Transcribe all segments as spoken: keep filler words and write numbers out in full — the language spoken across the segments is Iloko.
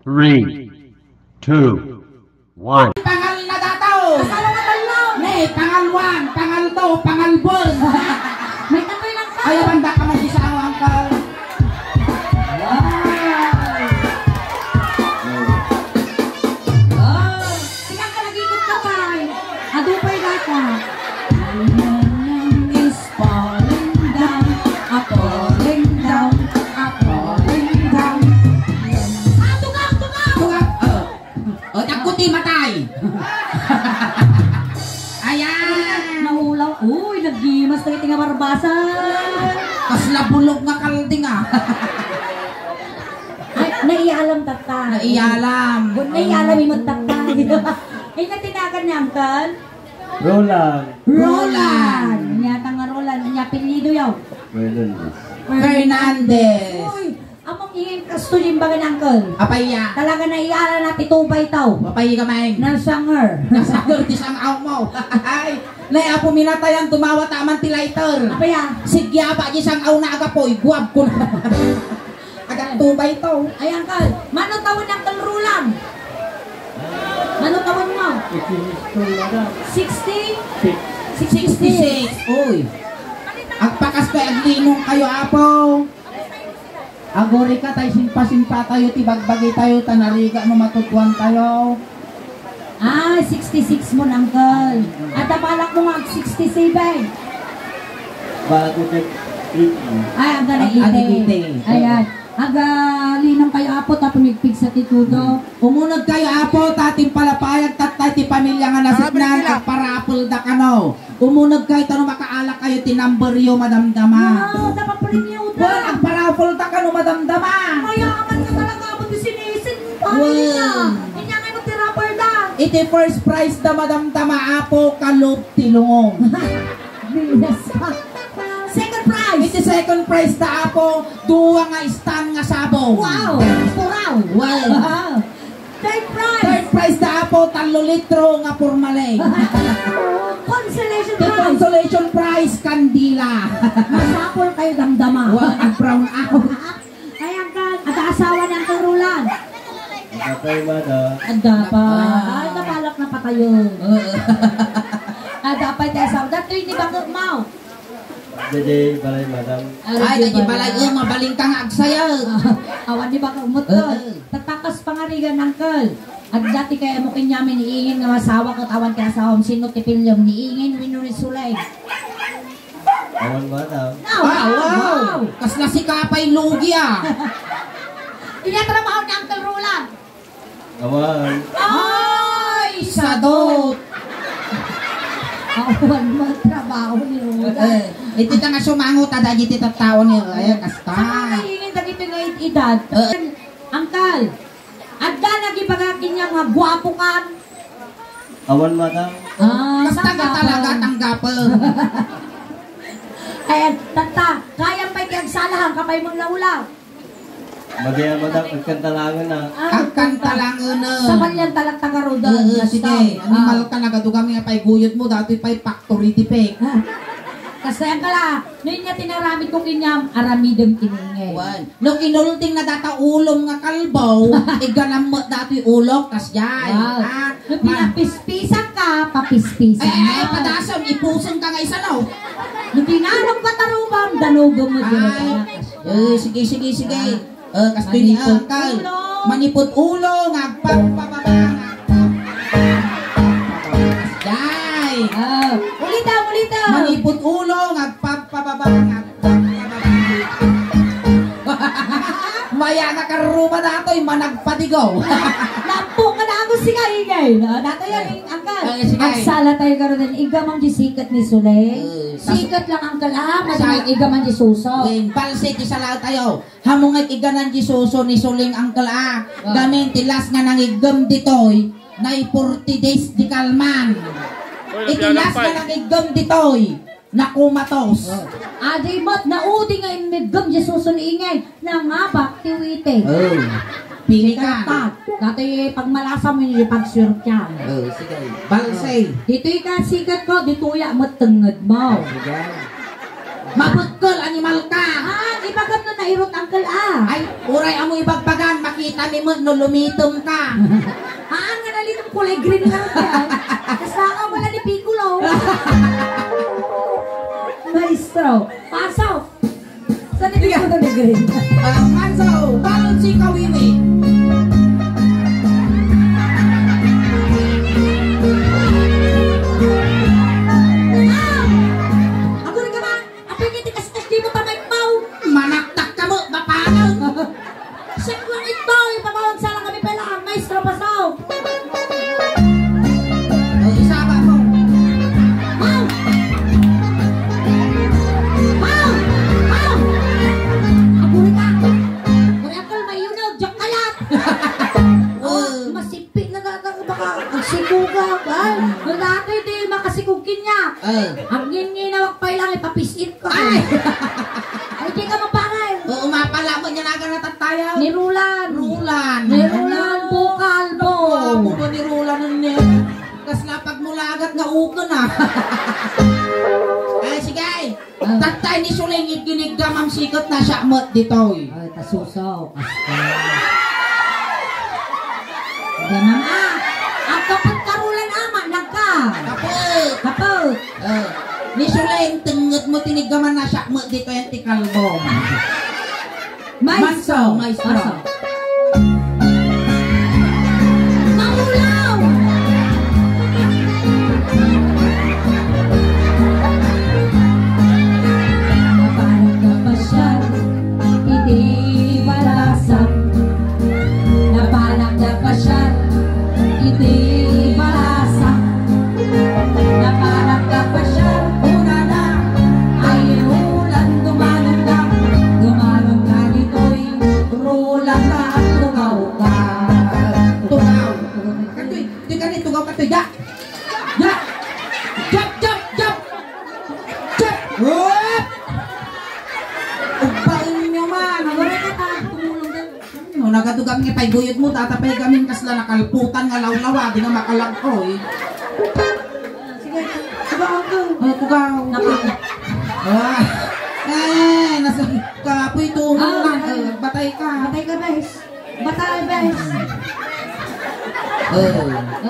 Three, two, one. Pangal na dataw. Asawa ka lang. Ne, pangal one, pangal two, pangal four. May tatlo lang ka. Ay, banda ka mo si Sao, uncle. Wow. Wow. Sige, ka nag-ikot ka pa. Adu pay data. Is falling down, a falling down, a falling down. Ah, tugak, tugak! Tugak, oh. O, dagko ti matay. Ayan. Naulaw. Uy, naggimas na iti nga barbasan. Kasla bulog nga kalding, ah. Ay, naiyalam tatta. Naiyalam. Naiyalam imot tatta. Ay, natinagan ni Uncle? Roland. Roland. Nia ta nga Roland. Nia apelyido yaw? Fernandez. Fernandez. Uy, among iyan kasto yung baga ni Uncle. Apay ya? Talaga na iala na ti tubay taw. Apay ka, Meng? Nasanger. Nasanger ti sang-aw mo. Ay, nay, apo, minatayan, tumawa taman ti lighter. Apay ya? Sigyaba di sang-aw na agapoy. Guwab ko na. Agatubay to. Ay, Uncle. Mano tawen ni Uncle Roland? Mano tawen mo? Sixty-six, madam. Sixty? Six. Sixty-six. Uy. Agpakas kayo, aglinong kayo, apo. Aguri ka, tay simpa-simpa tayo, ti bagbagi tayo, ta narigat no matutuan tayo. Ah, sixty-six mo, Uncle. At balak mo nga ag sixty-seven. Bago kay eighty. Ay, ang gana Ay, eighty. Ate Tite. Ayan. Aga, linong kayo, apo, ta pumigpig sa titudo. Umunod kayo, apo, ta ti palapayag tatta ti pamilya nga nasipnan, agparapel da kano. Umunod kayo, ta no makaalak kayo ti number yo, madamdama. Wow, dapat premium da. Well, agparapel da kano, madamdama. Mayaman ka talaga, apo, ti sinisin. Well. Inya nga ti rapper da. Iti first prize da, madamdama, apo, kalub ti lungong. Bilas ka. Second prize. Iti second prize da, apo, dua nga stand nga sabo. Wow. Puraw. Well. Wow. Third prize. Third prize da, apo, tallo litro nga purmale. Consolation prize. Consolation prize, kandila. Masapol kayo damdama. Well, ang brown out. Ay, Uncle, ada asawa ni Uncle Roland? Ada pa, madam. Ada pa. Ay, nabalak na patayon. Oo. Ada pa ti asawa. Datoy ni bakit mo? Dede, balay, madam. Ay, dede, balay. Eh, mabaling ka nga agsaya. Awan ni bakit mo to. Oo. Tatakas pangarigan, Uncle. At dati kaya mo kinyamin iingin nga masawa ko tawan ti asawam. Sino ti pilyam ni iingin wenno ni Sulay? Awan, madam. Ah, wow! Wow! Kasla si Kapay Lugi, ah. Iya trabaho ni Uncle Roland. Awan. Ay, sadot! Awan man trabaho ni Roland. Eh, iti ta nga sumangot, ada iti tattao ni, ay, kasta. Sa mga kaingin, dagiti nga ed-, edad. Eh. Uncle, adda nagibaga kaniam nga guapo kan? Awan, madam. Ah, kasta nga talaga, tanggapen. Ay, tatta, kayam pay ti agsalahan, kapay mo laulaw. Madya, madam, agkantalangen na. Ah, agkantalangen na. Sa balyan talak tagarodan. Oo, sige. Animal ka, nagaduga nga pay guyod mo, dati pay factory defect. Ah. Kasayan ka la, no inya tinaramid ko kaniam, aramidem kaniam. Wan. No kinulting na data ulom nga kalbaw, iganam met datoy ulok, kasjay. Wow. Ah, no pinapispisan ka, papispisan. Ay, ay, ay, padasam, ipusen ka nga isalaw. No pinarang patarubam, danugom mo din. Ay, eh, sige, sige, sige. Eh, kastoy ni Manipot Uncle. Ulo. Manipot ulo, nga agpagpababa, nga agpagpababa. Jay. Ah, ulita, ulita. Manipot ulo, nga agpagpababa, nga agpagpababa. Maya na karuma datoy, managpadigaw. Lampo ka na ako, sige, ingay. Ah, datoy yan, eh, Uncle. Ay, sige. Agsala tayo karon, igam ang di sikat ni Sulay. Eh, tas- Sikat lang, Uncle, ah. Madali, sa- igam ang di suso. Wen, balse, di sala tayo. Hamunget iganan ti suso ni Suling, Uncle, ah. Ah. Gamin ti last nga nangiggem ditoy, nay forty days di kalman. Oy, iti last nga nangiggem ditoy, nakumatos. Oh. Adi met, naudi nga immiggem ti suso ni Ingay, nangabak ti witeng. Oh. Pilikan. Datoy pagmalasam wenno pagsuertiam. Oh, sige. Balse. Ditoy ka, sikat ko, ditoy met tengnged mo. Oh, sige. Mabekkel, animal ka. Ah, ibagam no nairut, uncle, ah. Ay, uray amo ibagbagan, makitami met no lumitem ka. Ah, nga nalitem kulay green lang ka. Kasla ka wala ni Piccolo. Maestro, pasok. Saan ni Piccolo ni Green? Ah, Manso, balon si Kawiwi. Ah! Aguri ka man! Apay nga ti kaskas di mo pamaimbaw? Manaktak ka mo, mapanag! Siak lang ito, ipamawag sa lang kami pala, maestro, pasok! O, isaba mo. Wow! Wow! Wow! Aguri ka! Aguri ako, may yun, oh, joke ka lang! Oh, masipit na talaga, baka ang sikugag, ay! Ang dati, di makasikug kanya! Ay! Ang nginginawag pa ilang ipapisit. Ay! Ay, di ka maparay. Oo, mapala mo niya naga natattayaw. Ni Rulan. Rulan. Ni Rulan, bukal, bo. Gwapo ba ni Rulan nun niya? Kasla pagmulagat nga uken, ah. Ay, sige. Ah. Tattay ni Suling, iginigamam siket na siya met ditoy. Ay, tasuso. Asta. Ganun, ah. Ang kapag karulan, ama, nagka. Kapag. Kapag. Eh, ni Suling, tengnget mo tinigaman na siya met ditoy ti kalbo. Maestro. Manso, maestro. Maulaw! Napanak nga pasyar iti balasang. Napanak nga pasyar iti balasang. Napanak nga pasyar, kunana, ay Rulan, dumanon ka, dumanon ka ditoy, Rulan, nga agtugaw ka. Tugaw. Katoy, di ka ni tugaw, katoy, da. Da. Jump, jump, jump. Jump. Hop. Ugpain nyo man. Agora ka ta, tumulong ka. No, nagatugan nga pay guyod mo, tata pay gamin kasla nakalputan nga lawlawa, di nga makalagkoy. Sige, sige, uncle. Ay, kugaw. Naka- Ah. Eh, nasa kapoy tuno Ah, lang. okay. Eh, batay ka. Batay ka, bes. Batay, bes. Oh.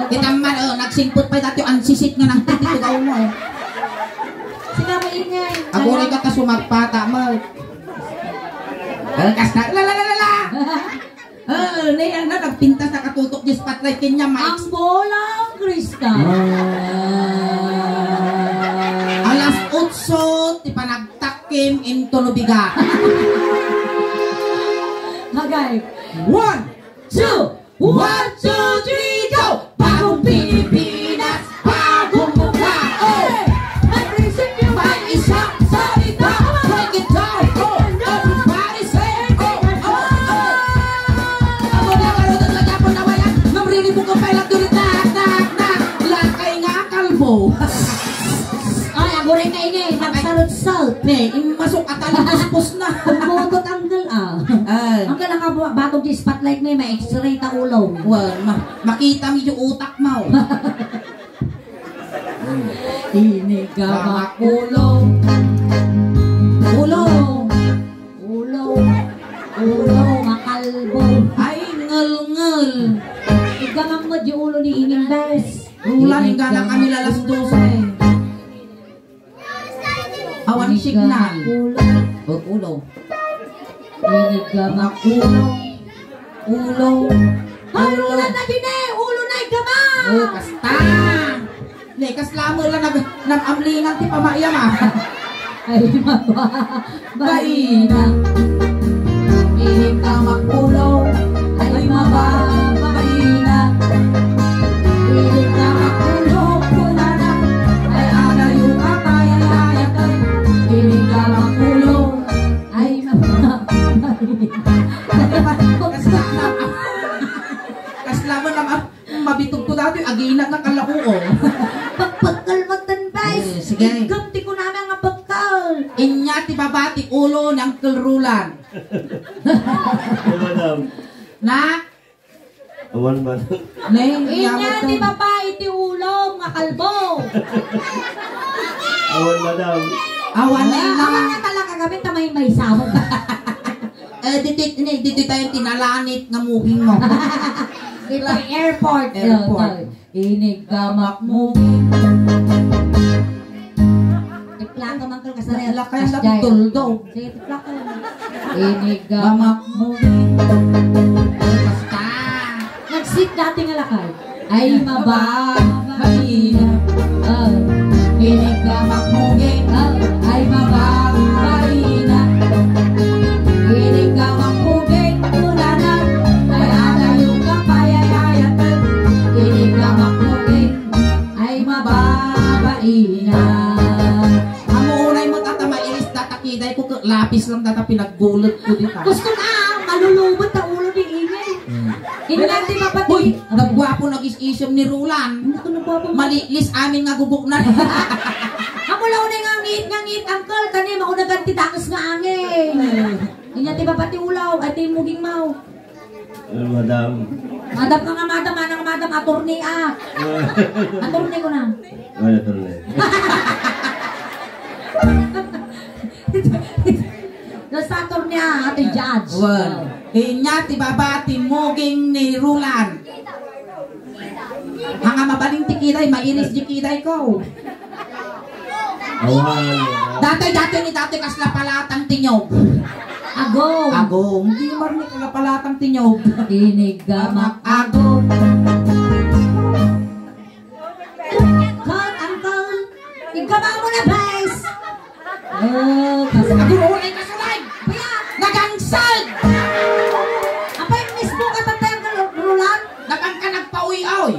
Kita man, oh, nagsingpot pa dati ang sisit nga nang tititugaw mo, eh. Sige, maingay. Aguray ka ta sumagpata mo. Eh, kasta, la, la, la, la, la. Ah, ne, ano, nagpintas na katutok di spotlight kanya, Mike. Ang bolang kristal. Ah. Alas otso, ti panagtakkim into no bigat. Hagay. One, two, one, two, three, go! Bagong Pilipinas, bagong mukha, oh! May isang salita, break it down, oh! Everybody say, oh, oh, oh! Amo na, karunod na gyapon na wayag, namriribo ka pa ilang duri, tak, tak, tak, lakay nga kalbo. Ay, aguray ka ini, magsarot-sarot. Ne, immasok at ang puspos na. Ang moto tanggal, ah. Ay. Ang kailangan ba, batong di spotlight mo, may x-ray ta ulo. Well, ma-, makita mo yung utak mo. Ini ka makulong. Ulo. Ulo. Ulo, makalbo. Ay, ngel-ngel. Igamang mo di ulo ni Ining, bes. Ulan, ingga na kami lalas dose. Awan signal. Ulo. O, ulo. Ini ka makulong. Ulo. Ulo. Ulo na, na din eh. Ulo na, igama. O, kasta. Ne, kasla mo lang nag-, nag-amlingan ti pamaiyam, ah. Ay, maba-, baina. Ini ka makulong. Ay, mababaina. Ini ka makulong, kunana. Ay, adayo ka, payayayatan. Ini ka makulong. Ay, mababaina. Kasla na. Kasla mo lang, ah. Mabitog ko dati, aginat na kalakuo. Pagpagkalmatan, guys. Eh, sige. Igam ti kunana nga pagkal. Inya ti baba ti ulo ni Uncle Roland. Ay, madam. Na? Awan, madam. Ne, inya ti baba iti ulo nga kalbo. Awan, madam. Awan na. Awan na talaga kami, tamay may sahod. Eh, diti, ini, diti tayo tinalanit nga muging mo. Ito, airport. Airport. Iniggamak mo. Tiplaka man kal kasari. Lakay ang tuldo. Sige, tiplaka. Iniggamak mo. Basta. Nagsit dati nga lakay. Ay, mababaina. Oh. Iniggamak mo, geng. Oh. Ay, mababaina. Iniggamak mo, geng. Kunana. Ay, adayo ka, payayayat. Iniggamak mo, geng. Ay, mababaina. Amo unay mo, tata, mairis, tata, kiday ko, ke-, lapis lang, tata, pinagbulut ko, di ba? Gusto na, malulubot ta ulo ni Ingay. Hmm. Ingay, di ba, pati Uy, nagwapo, nag-is-isem ni Roland. Ano ka nagwapo? Malilis amin nga gubok na. Amo la unay nga ngit, nga ngit, uncle, kani, maunagan ti dakes nga angin. Hmm. Inya, di ba, pati ulaw, ay, ti muging maw. Eh, madam. Madam ka nga, madam. Anang madam, attorney, ah. Eh. Attorney ko na. Ano, attorney? Basta attorney, ah, ate judge. Wen. Oh. Inya ti baba ti muging ni Roland. Anga mabalin ti kiday, mairis di kiday ko. Awan. Dati, dati ni dati kasla palatang tinyog. Agong. Agong. Hindi marni kasla palatang tinyog. Iniggamak agong. Call, uncle. Iggamak mo na, guys. Oh, kas- Agurulay ka sa live! Kuya! Nagangsag! Apay, Facebook ka, Tatay Uncle Roland? Napan ka nagpaoy-oy.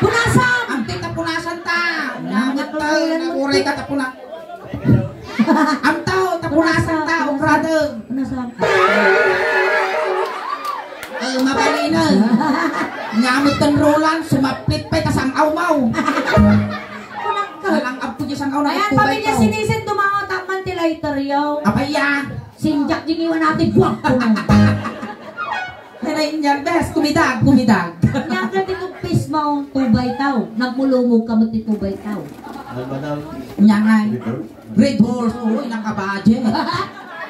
Punasan! Ang tita punasan ta. Namatay, naguray ka ta puna-, Amtaw, ta punasan ta, o brother. Punasan. Eh, mabalin na. Nyamit kan Roland, sumaplit pa, ta sang-aw maw. Kunang ka. Nalang abto di sang-aw na. Ayan, pamilya Sinisen, dumangaw tapman ti lighter, yo. Apay ya. Sinjak di ngiwan ati, guwag ko na. Pero inyang bes, kumidag, kumidag. Nyaka ti tugpis mo, tubay tao. Nagmulumog ka mo ti tubay tao. Ano ba daw? Nyangay. Ito? Red Horse, uy, nakabadya.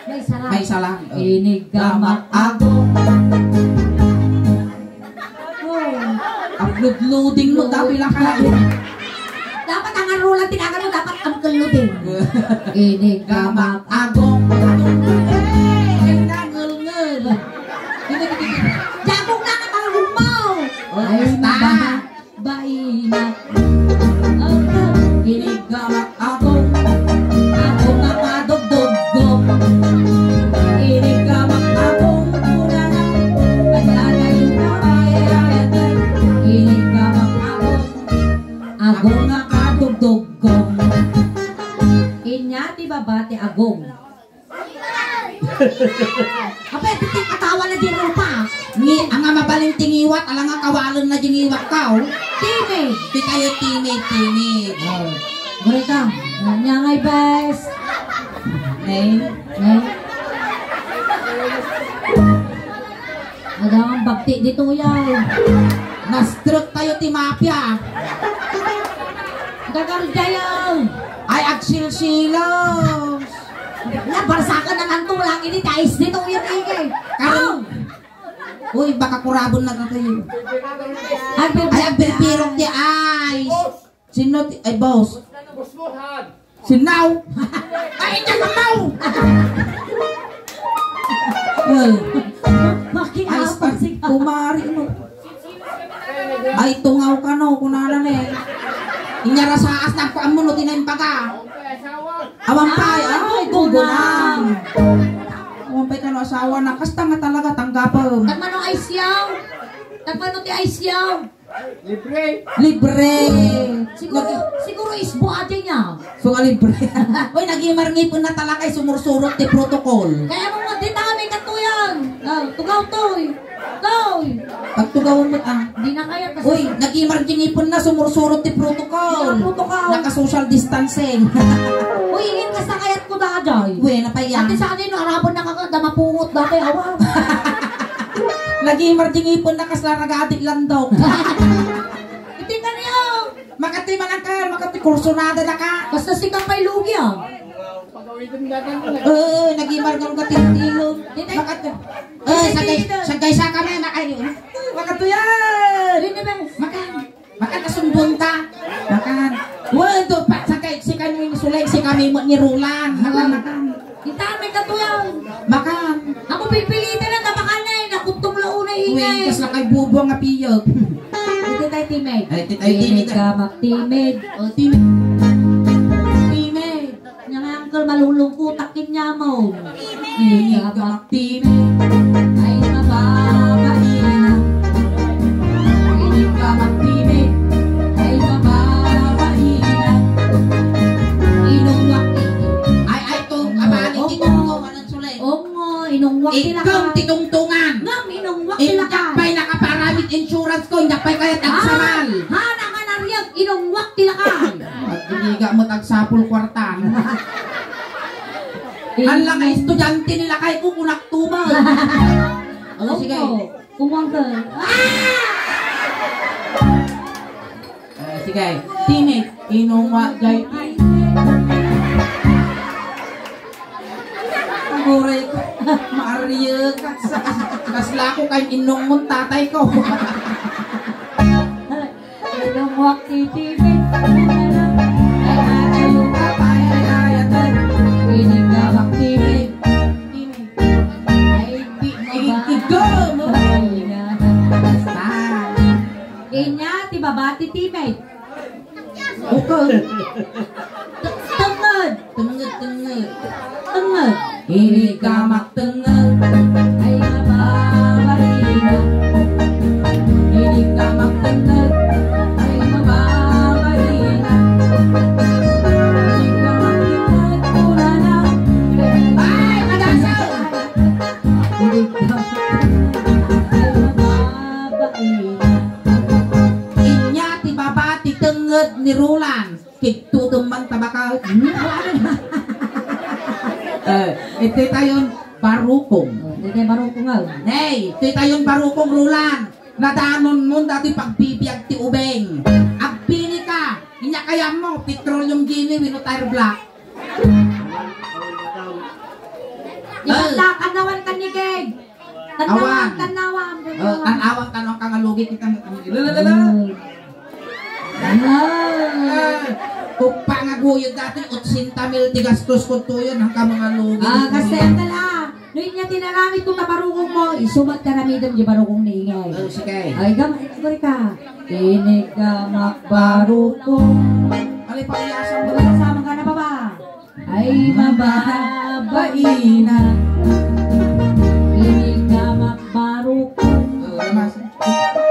May isa lang. May isa lang. Iniggamak agong. Oh. Upload loading mo, dami lang ka. Dapat ang arulan, tinagal mo, dapat ang kaluding. Iniggamak agong. Eh, nangulngul. Jagong na ka, talagong mo. Oh, ay, basta. Baina. Iniggamak agong, agong a kadugduggo. Iniggamak agong, kunana, kanyana yung kabayayatan. Iniggamak agong, agong a kadugduggo. Inya ti baba ti agong. Apay, ti katawa na di rupa. Ni, anga mabalin ti ngiwat, ala nga kawalen na di ngiwat ka, oh. Timid. Di kayo timid, timid. Oh. Guri ka. Anya ngay, bes? Eh? Eh? Adang bagti ditoy, ay. Na-stroke tayo ti mafia. Gagardayan. Ay, agsilsilos. Nabarsakan na ng tulang ini, guys. Ditoy, ay, eh. Karon. Uy, baka kurabon na ka kayo. Ay, agbirbirok ti ay. Sino ti, ay, boss? Sinaw! Ay, ikaw ka, Pao! Well, ay, Makiapas si kumari mo. Ay, tungaw ka, no, kunana, ne. Inyarasaas na kuan mo, no, tinaympaga. Awan pa, ay, ay, ay, gugunang. Awan pa, kano asawa na, kasta nga talaga, tanggapon. Tagmano ay siyaw? Tagmano ti ay siyaw? Libre. Libre. Siguro, Nag- siguro isbo ate niya. So nga libre. Uy, nagimar ngipon na talaga, eh, sumursurot ti protocol. Kaya mo nga, di tayo may katuyan. Ah, tugaw, toy. Toy. Pagtugawan mo, ah. Di na kaya kasi Uy, nagimar ti ngipon na, sumursurot ti protocol. Di na protocol. Naka-social distancing. Uy, ingin ka sa kayat ko, daday. Uy, napaya. Ate, sa atin, arapan na ka, da mapungot dati, awa. Nagimar ti ngipon na kasla ragadi ti landok. Iti kaniyo. Makati manangkal, makati kursunada na ka. Basta si Kapay Lugi, ah. Oo, nagimar ka ng katintilog. Makat-, eh, sagay, sagay sa kami, makayo. Makatuyan! Makan, makan kasundon ta. Makan. Well, do pa, sagay, si kami, sulay, si kami mo ni Roland. Makan, makan. Kita may katuyan. Makan. Ako pipilitan na tabakan na eh. Nakutong launa eh. Uy, kas lakay bubuang nga piyag. Ito tayo, teammate. Ay, ito tayo, teammate. Ka, magtimid. Oh, teammate. Teammate. Nga nga, uncle, malulungkutak ken niya mo. Inig ka magtimid, ay mababaina. Inig ka magtimid, ay mababaina. Inungwak. Ay, ay, tung-, abali, Opo. Titungko, anong sulay? Ongo, inungwak ti lakay. Ikam ti tungtungan. Ngem, inungwak ti lakay. Inyak pay nakaparamit insurance ko, inyak pay kayat agsamal. Ah, ha, nanganariag, inungwak ti lakay. Agbiga mo tagsapul kwarta. Hala nga estudyante ni lakay ko, kunak tumal. Oh, sige. Opo. Kumangka. Ah! Eh, sige. Timid. Inungwa, jay. Aguray ko. Maria, kas-, kasla ko kay inong mo tatay ko. Inungwak ti Timid. Ay, ay, ay, ay, ay, ay, ay. Inigawak Timid. Timid. Ay, ti-, ay, tigo mo. Basta. Inya, ti baba, ti Timid. Ukon. Tenged. Tenged, tenged. Tenged. Inigawak tenged. Ay, mababaina. Inigawak tenged. Ay, mababaina. Inigawak tenged. Kunana. Ay, madasaw! Inigawak tenged. Ay, mababaina. Inya ti baba ti tenged ni Roland. Kigtutom man ta baka. Hmm? Eh, iti tayon barukong. Oh, iti barukong, ah. Nay, iti tayon barukong, Roland. Nadanon mo dati pagbibiag ti ubeng. Agpili ka. Inya kayam mo, petroleum jelly, wenno tire black. Di ba, ah, ta-, kanawan ka ni Keg? Tanawan, awan. Tanawan, oh, tanawan. Tanawan, tanawan ka nga lugi kita. Lalalala. Mm. Ah. Uppa nga guyod dati, otsenta mil ti gastos ko tuyon, ang ka mga lugi. Ah, kasi ang tala, no inya tinaramid ko tabarukong mo, isumat ka ramidem di barukong ni Ingay. Oh, sige. Ay, gam-, ay, gam-, ka. Inigawak barukong. Alay, pangyasan mo. Wala sa mga na baba. Ay, mababaina. Inigawak barukong. Oh, ramas.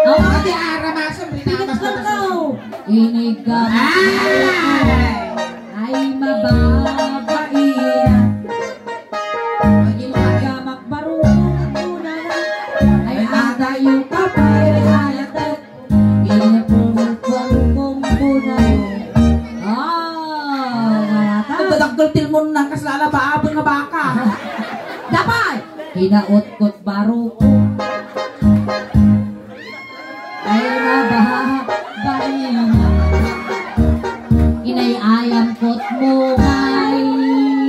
Oh, ate, ah, ramas, ramas, ramas. Inigawak. Ah! Ay, mababaina. Inigawak barukong. Kunana. Ay, adayo ka pa, ay, ayat. Inapurot barukong kunana. Ah, marata. Ang badakkel tilmon na, kasla la baaben nga baka. Dapay! Kinautkot barukong. Ay, mababaina. Inay-ayam kot mungay.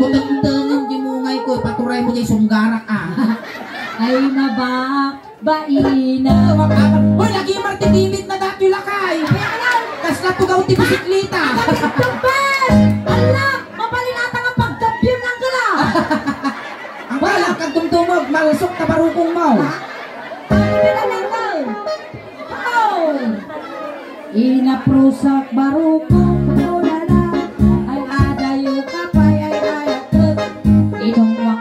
Kutengtengen di mungay ko, ipaturay mo di sunggarak, ah. Ay, maba- Baina. Hoy, lagi martitibit na dati lakay. Kasla tugaw ti bisikleta. Ala, mabalin ata nga paggabian ng gala. Ang wala kang tumtumog, malusok ka barukong mo. Ay, pinananggal. Oh. Inaprusak barukong, ulala. Ay, adayo ka pay, ay, ay, ay. Inungwak.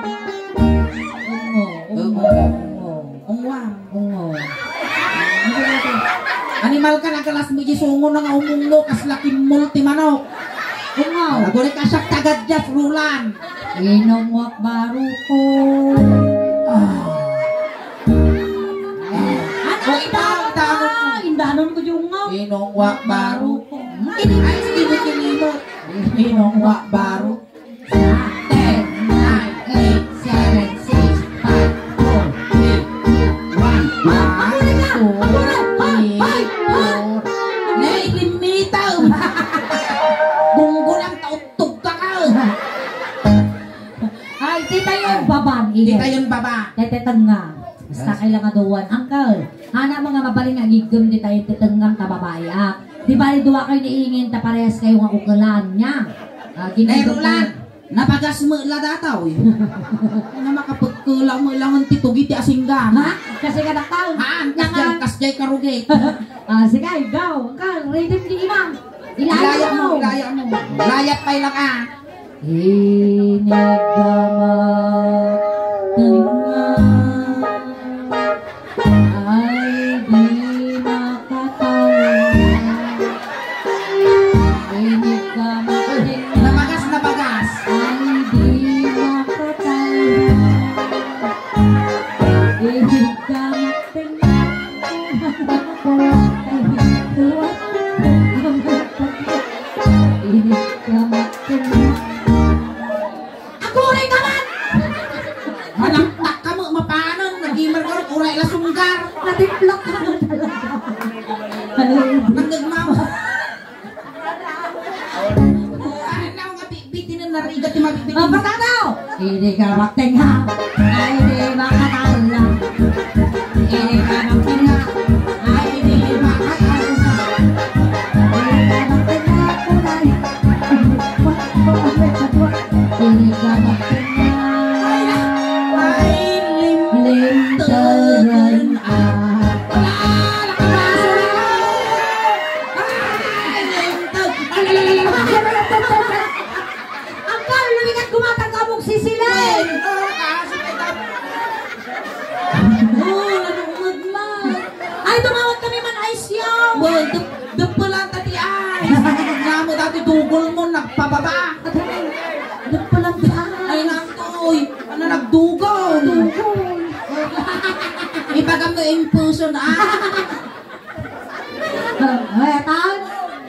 Ungo, ungo, ungo. Ungwam. Ungo. Animal ka, nagalas mo di sungo na nga umungno, kasla kimmol ti manok. Ungo. Aguli ka siya tagad diyas, Roland. Inungwak barukong. Ah. Ano, o, indanon ko. Indanon ko di ungo. Inungwak barukong. Ay, sige, sige, sige. Inungwak barukong. Ten, nine, eight, seven, six, five, four, three, two, one. One, two, three, four. Nay, limitaw. Gunggulang tautog ka ka. Titayon baban, Titayon baba. Tetetengnga. Basta kailangan duwan, uncle. Ana mga mabalin nga giggem titayon tetengngam ta babae, ah. Di bali dua kayo ni ingin ta parehas kayo nga ukelan niya. Ah, Nay ginagawa Roland, napagas mo la dataw, eh. Ano makapagkula mo lang ang titugi ti asinggan? Ha? Kasi ka nakaw. Haan, kasjay, kasjay karugit. Ah, sige, go. Uncle, rhythm di imam. Ilaya mo, ilaya mo. Layat pay lang, ah. Inigama tengnga ay di makatala. Inigama tengnga. Nabagas, nabagas. Ay di makatala. Inigama tengnga. Aguray ka man! Manaktak ka mo, mapanon, nag-imer ka, uray la sunggar. Natiplak ka na talaga. Nagdagmaw. Ay, naku, nga bitbitin na narigat yung mabitbitin. Oh, patataw! Hindi ka magtinga. Ay, di makatala. Hindi ka magtinga. Ay, di makatala. Hindi ka magtinga, kulay. Hindi ka magtinga. Ay, lim-, limtaran. Ah. Wala! Nakabaso na ako! Ay, lintag! Ay, lalalalala! Ang karo, lumikat gumatang ka mong sisilay! Ay, oh, kasi may dam-, oh, ano, umag man. Ay, tumawag kami man, ay, siya! Well, dep-, depelan ta ti ay! Nga mo dati dugol mo, nagpababa! Depelan ti ay! Ay, natoy! Ano, nagdugol? Dugol! Ibagam no in person, ah! Ay, atan?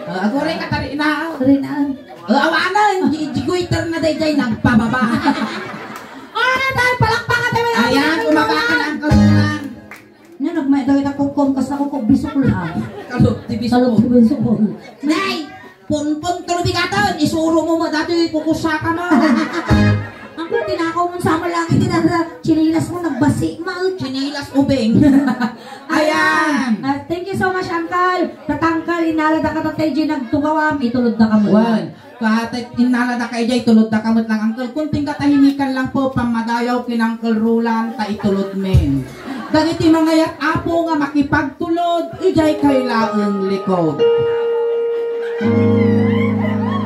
Ah, aguray ka, tari na. Tari na. Ah, awanan, di, di goiter na dayjay, nagpababa. Alright, ay, palakpakan tayo, mga Ayan, kapatid, kumabakan mga ang kalunan. Nga, nagmay daw itang kukom, kas nakukom, bisukol, ah. Kalot, ti bisukol. Kalot, ti bisukol. Nay! Punpun, tulubigaton, isuro mo, madati, kukusaka mo. Ang tinakaw mo sa malangit, tinara, chinilas mo, nagbasi, ma. Chinilas ubing. Ayan. Ah, thank you so much, Uncle. Tatangkal, inala da ka tatay, G, nagtugawam, itulod da ka mo. Wan. Kata inala da ka, ijay, tulod da ka met lang, Uncle. Kunting katahimikan lang po, pamadayaw kin Uncle Roland, ta itulod men. Dagiti mangayat, Apo, nga makipagtulod, ijay kay laeng likod.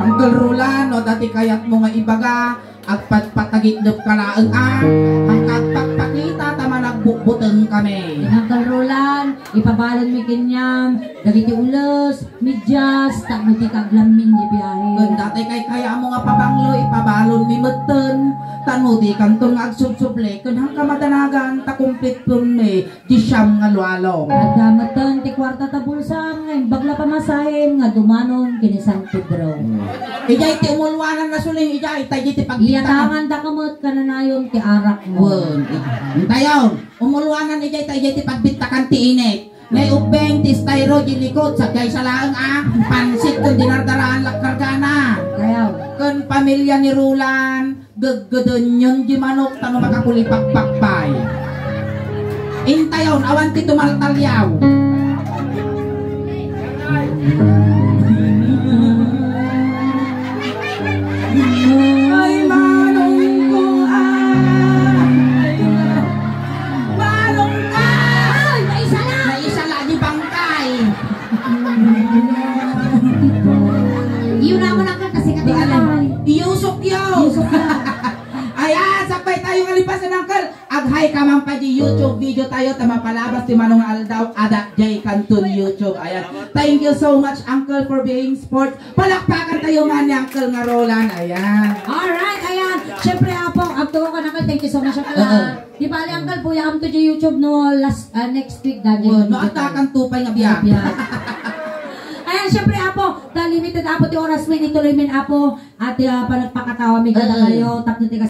Uncle Roland, no, dati kayat mo nga ibaga, agpagpatagitdep ka laeng, a, agpagpakita ta managbutbuteng kami. Uncle Roland, ipabalon mi kenyan, dagiti ules, medyas, tapno ti kaglammin di biahe. Ken dati kay kayamo nga pabanglo, ipabalon mi metten, tapno di kanton nga agsubsuble, ken hangka madanagan, ta kumpleton mi, di siam nga lualo. Adda metten ti kuarta ta bulsam nga imbag la pamasahem nga dumanon ken ni San Pedro. Ijay ti umulwanan a suling, ijay, ta ijay ti pagbitak. Iyatangan da ka met kananayon ti arak mo. Wen, i-, intayon. Umulwanan ijay, ta ijay ti pagbittakan ti init. Nay ubbeng ti styro di likod, sa kaysa laeng a pansit ken dinardaraan la kargana. Kayaw. Ken pamilya ni Roland. Geggedenyon di manok, tapno makakulipakpak pay. Intayon, awan ti tumaltalyaw. Ay, manong ko, ah. Manong ka. Ay, naisala. Naisala di bangkay. Yun naman ang kasi katigalan. Iyusok yaw. Iyusok yaw. Ayan, sakbay tayo nga lipasan, Uncle. Ag-hi ka man pay di YouTube video tayo, ta mapalabas ti mano nga aldaw, adda jay kanton YouTube. Ayan. Thank you so much, Uncle, for being sport. Palakpakan tayo nga ni Uncle nga Roland. Ayan. Alright, ayan. Siyempre, Apo, agtugaw ka, Uncle. Thank you so much, Uncle, ah. Di bali, Uncle, puya am to di YouTube no last, ah, next week, da, di Well, no, YouTube. Atakan tupay nga biya. Biya. Ayan, siyempre, Apo, ta limited, Apo, ti oras mi, ituloy min, Apo, at, ah, panagpakatawa mi kada Oo. Kayo, tapno ti